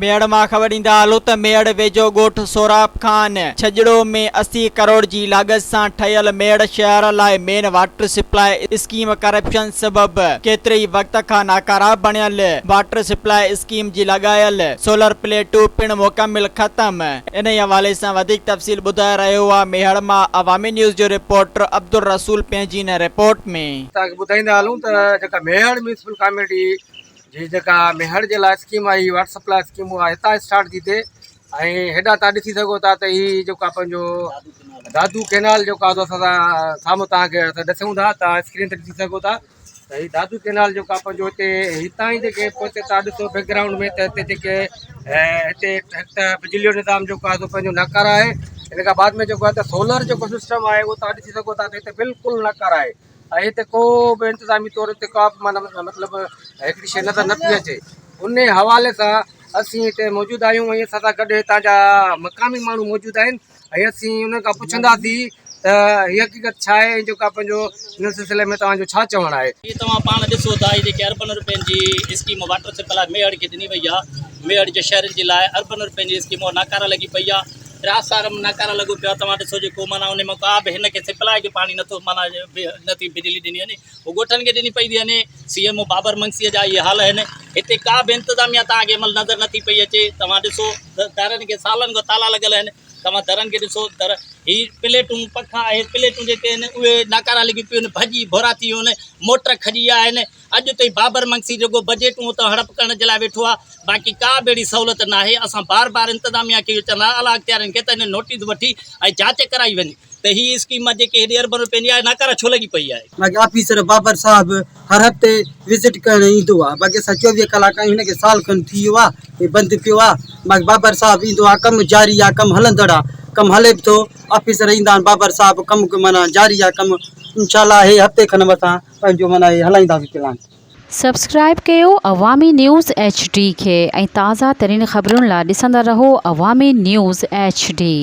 ميهڙ مان خبر ڏيندا هلون ته ميهڙ ويجهو ڳوٺ سهراب خان ڇڄڙو ۾ 80 ڪروڙ جي لاڳت سان ٺهيل ميهڙ شهر لاء مين واٽر سپلاء اسڪيم ڪرپشن سبب ڪيتري ئي وقت کان ناڪاره بڻيل واٽر سپلاء اسڪيم جي لڳايل سولر پليٽون پڻ مڪمل ختم انهي حوالي سان وڌيڪ تفصيل ٻڌائي رهيو آهي ميهڙ مان عوامي نيوز جو رپورٽر عبدالرسول پنهنجي هن رپورٽ ۾. توهان کي ٻڌائيندا هلون ته جيڪا ميهڙ ميونسپل ڪاميٽي جي جيڪا ميهڙ جي لاء اسڪيم آئي واٽر سپلاء اسڪيم اها هتان اسٽارٽ ٿي ٿئي ۽ هيڏانهن تان ڏسي سگهو ٿا ته هي جيڪو آهي پنهنجو دادو ڪينال جيڪو آهي اسان سامهون توهان کي اسان ڏسون ٿا توهان اسڪرين تي ڏسي سگهو ٿا ته هي دادو ڪينال جيڪو آهي پنهنجو هتي هتان ئي جيڪي پوئتي تان ڏسو بيڪ گرائونڊ ۾ ته هتي جيڪي هتي هڪ ته بجلي جو نظام جيڪو آهي سو پنهنجو ناڪاره آهي ان کان بعد ۾ جيڪو آهي ته سولر جيڪو سسٽم آهي اهو تان ڏسي سگهو ٿا ته هتي بلڪل ناڪاره آهي ۽ هتي ڪو به انتظامي طور تي ڪا به معنيٰ مطلب هڪڙي شيء نظر نه پئي اچي ان حوالي سان اسين هتي موجود آهيون ۽ اسان سان گڏ هتان جا مقامي ماڻهو موجود آهن ۽ اسين انهن کان پڇنداسين ته هي حقيقت ڇا آهي ۽ جيڪا پنهنجو ان سلسلي ۾ توهان جو ڇا چوڻ آهي. هي توهان پاڻ ڏسو ٿا هي جيڪي اربن روپين جي اسڪيم واٽر سپلاء ميهڙ کي ڏني وئي آهي ميهڙ جي شهرين جي لاء اربن روپين جي اسڪيم اها ناڪاره لڳي پئي آهي ٽرانسفارم ناڪاره لڳو پيو آهي توهان ڏسو جيڪو معنيٰ ان مان ڪا به هن کي سپلاء کي پاڻي نٿو معنيٰ نٿي بجلي ڏني وڃي هو ڳوٺن کي ڏني پئي ٿي وڃي سي ايم او بابر منگسيء جا اهي حال آهن هتي ڪا به انتظاميا توهان کي عمل نظر نٿي پئي اچي توهان ڏسو درن کي سالن کان تالا لڳل آهن توهان درن کي ڏسو در هي پليٽون پکا اهي پليٽون جيڪي آهن اهي ناڪارا لڳي پيون آهن ڀڄي ڀورا ٿي ويون آهن موٽر کڄي ويا آهن اڄ تائين بابر منگسي رڳو بجيٽون اتان هڙپ ڪرڻ جي لاء ويٺو آهي، باقي ڪا به اهڙي سهولت ناهي، اسان بار بار انتظاميا کي اهو چوندا آهيون اعليٰ اختيارين کي ته ان نوٽيس وٺي ۽ جاچ ڪرائي وڃي ته هي اسڪيم جيڪي هيڏي اربن روپين جي آهي ناڪاره ڇو لڳي پئي آهي. باقي آفيسر بابر صاحب هر هفتي وزٽ ڪرڻ ايندو آهي باقي اسان 24 ڪلاڪ آهيون هن کي سال کن ٿي ويو آهي هي بند پيو آهي باقي بابر صاحب ايندو آهي ڪم جاري آهي ڪم هلندڙ آهي ڪم هلي به ٿو آفيسر ايندا آهن بابر صاحب ڪم معنيٰ جاري آهي ڪم انشاء الله هي هفتي کن مٿان پنهنجو معنيٰ هي هلائينداسين پلانٽ. سبسڪرائيب ڪيو عوامي نيوز ايڇ ڊي کي ۽ تازه ترين خبرن لا ڏسندا رهو عوامي نيوز ايڇ ڊي.